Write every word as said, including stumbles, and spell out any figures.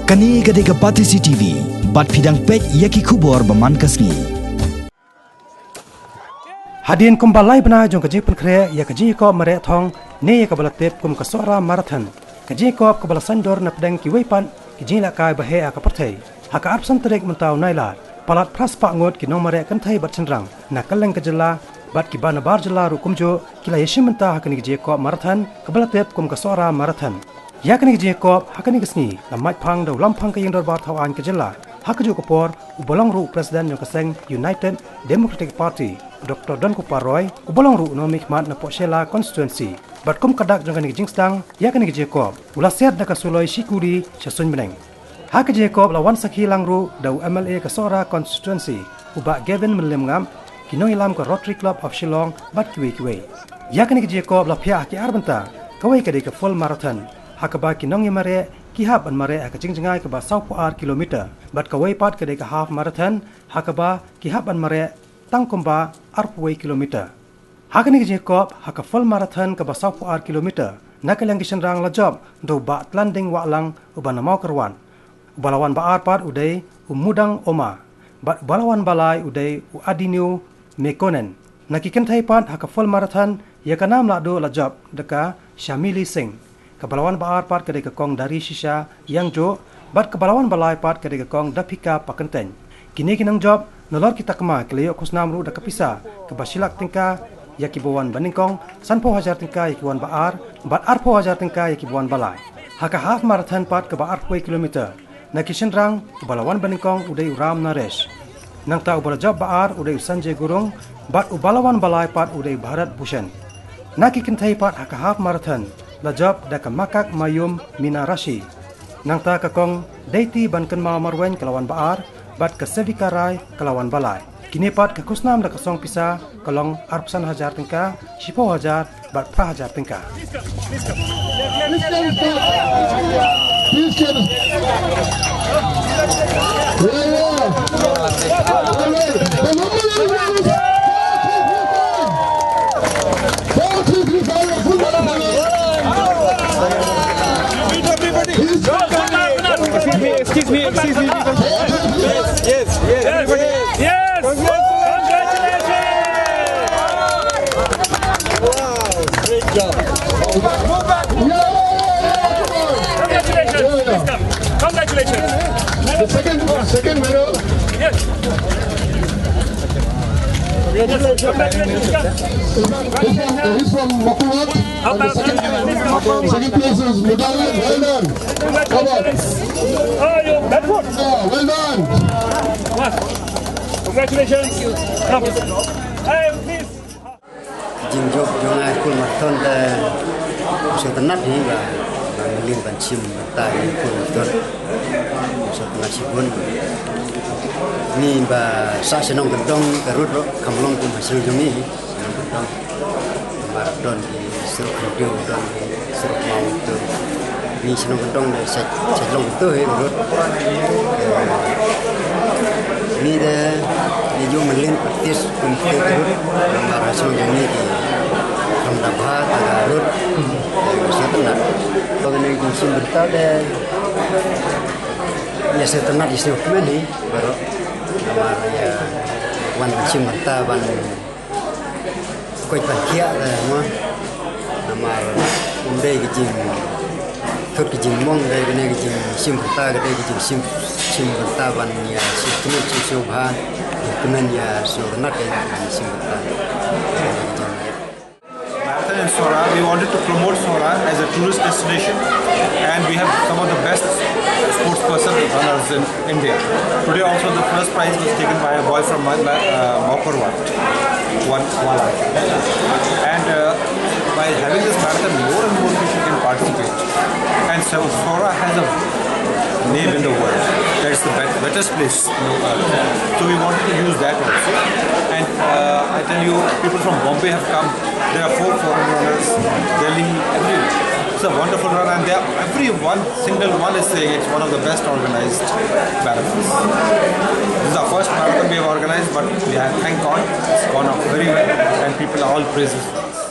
Kane ka dei ka Batesi T V, bad phi dang peit ïa ki khubor ba man ka sngi. Hadien kumba lai bnai jong ka jingpynkhreh ïa ka jingïakop mareh thong ne ïa kaba la tip kum ka Sohra Marathon, ka jingïakop kaba la saiñdur na pdeng kiwei pat ki jingïalehkai ba heh ha ka pyrthei. Ha ka arphew san tarik mynta u Nailar, palat phra spah ngut ki nongmareh kynthei bad shynrang na kylleng ka jylla bad kiba nabar jylla ruh kumjuh ki la ïashim bynta ha kane ka jingïakop marathon kaba la tip kum ka Sohra Marathon. Ïa kane ka jingïakop ha kane ka sngi la mait phang da u Lamphang ka Ïing Dorbar Thaw Aiñ ka jylla. Ha kajuh ka por, uba long ruh u President jong ka seng United Democratic Party, Doctor Donkupar Roy, uba long ruh u nongmihkhmat na Pohshella Constituency. Bad kum ka dak jong kane ka jingsdang ïa kane ka jingïakop, u la siat da ka suloi shi kuri sha suiñ bneng. Ha ka jingïakop la wan sakhi lang ruh da u M L A ka Sohra Constituency, u Bah Gavin Mylliemngap, ki nongïalam ka Rotary Club of Shillong bad kiwei kiwei. Ïa kane ka jingïakop la phiah ha ki ar bynta, kawei ka dei ka full marathon, ha kaba ki nongïamareh ki hap ban mareh ha ka jingjngai kaba sawphew ar kilometer, bad kawei pat ka dei ka half marathon, ha kaba ki hap ban mareh tang kumba arphew wei kilometer. Ha kane ka jingïakop ha ka full marathon kaba sawphew ar kilometer, na ka liang ki shynrang la jop da u Bah Tlanding Wahlang uba na Mawkyrwat. Uba la wan ba ar pat u dei u Mudang Oma, bad uba la wan ba lai u dei u Adiniu Mekonnen. Na ki kynthei pat ha ka full marathon, ïa ka nam lahduh la jop da ka Shamili Singh. Kaba la wan ba ar pat ka dei ka kong Dari Shisha Ïangjoh, bad kaba la wan ba lai pat ka dei ka kong Daphika Pakyntein. Kine ki nongjop nalor ki takma ki la ïoh khusnam ruh da ka pisa kaba shi lak tyngka ïa kiba wan ba nyngkong, sanphew hajar tyngka ïa kiba wan ba ar, bad arphew hajar tyngka ïa kiba wan ba lai. Ha ka half marathon pat kaba arphew kilometer, na ki shynrang, uba la wan ba nyngkong u dei u Ram Naresh. Nangta uba la jop ba ar u dei u Sanjay Gurung, bad uba la wan ba lai pat u dei u Bharat Bhushan. Na ki kynthei pat ha ka half marathon la jop da ka Makak Mayum Mina Rashi. Nangta ka kong Deiti Bankynmaw Marwein ka la wan ba ar, bad ka Sevika Rai ka la wan ba lai. Kine pat ka khusnam da ka song pisa ka long arphew san hajar tyngka, shiphew hajar, bad phra hajar tyngka. Excuse me, excuse me, because yes, yes, everybody. Yes. Congratulations. Wow, great job. Congratulations. Please come. Congratulations. The second, second medal. Yes. Congratulations. He's from, he's from Mawkyrwat. And the second, second place is Mudang. Well done. Come on. Oh, you, that one. Yeah, well done. Congratulations. Come. Hey, please. Jingjop jong nga full marathon te sngewtynnat hi ba, ba nga lin ban shim bynta ïa full marathon. Sngewtynnat shibun. Ni ba sah shnong kyndong ka rud ruh kam long kum ha shnong jong ngi. Shnong kyndong. Namar don ki surok hynriew, don ki surok maw tu. Ni shnong kyndong de sa, sa long tu hi rud. Ni de ni ju mynlin practice kum tu rud. Namar shnong jong ni ki kam da bha ta rud. Sngewtynnat. Ba kane ki shim bynta de ïa sngewtynnat ïa sngewkmen hi baroh. Namar ïa wan shim bynta ban koit ban khiah te mo. Namar um dei ka jingthut ka jingmong, dei kane ka jingshim bynta, ka dei ka jingshim, shim bynta ban ïa shim kynnoh shim sngewbha, kynnoh ïa sngewtynnat ka jingshim bynta. Marathon in Sohra, we wanted to promote Sohra as a tourist destination, and we have some of the best sports person runners in India. Today also the first prize was taken by a boy from my, uh, Mawkyrwat, one Wala. And, uh, by having this marathon, more and more people can participate. And so Sohra has a name in the world. That's the bet-, wettest place in the world. So we wanted to use that also. And, uh, I tell you, people from Bombay have come. There are four foreign runners, Delhi, everywhere. It's a wonderful run, and they are, every one, single one is saying it's one of the best organized marathons. This is our first marathon we have organized, but we have, thank God, it's gone off very well, and people are all praises for us.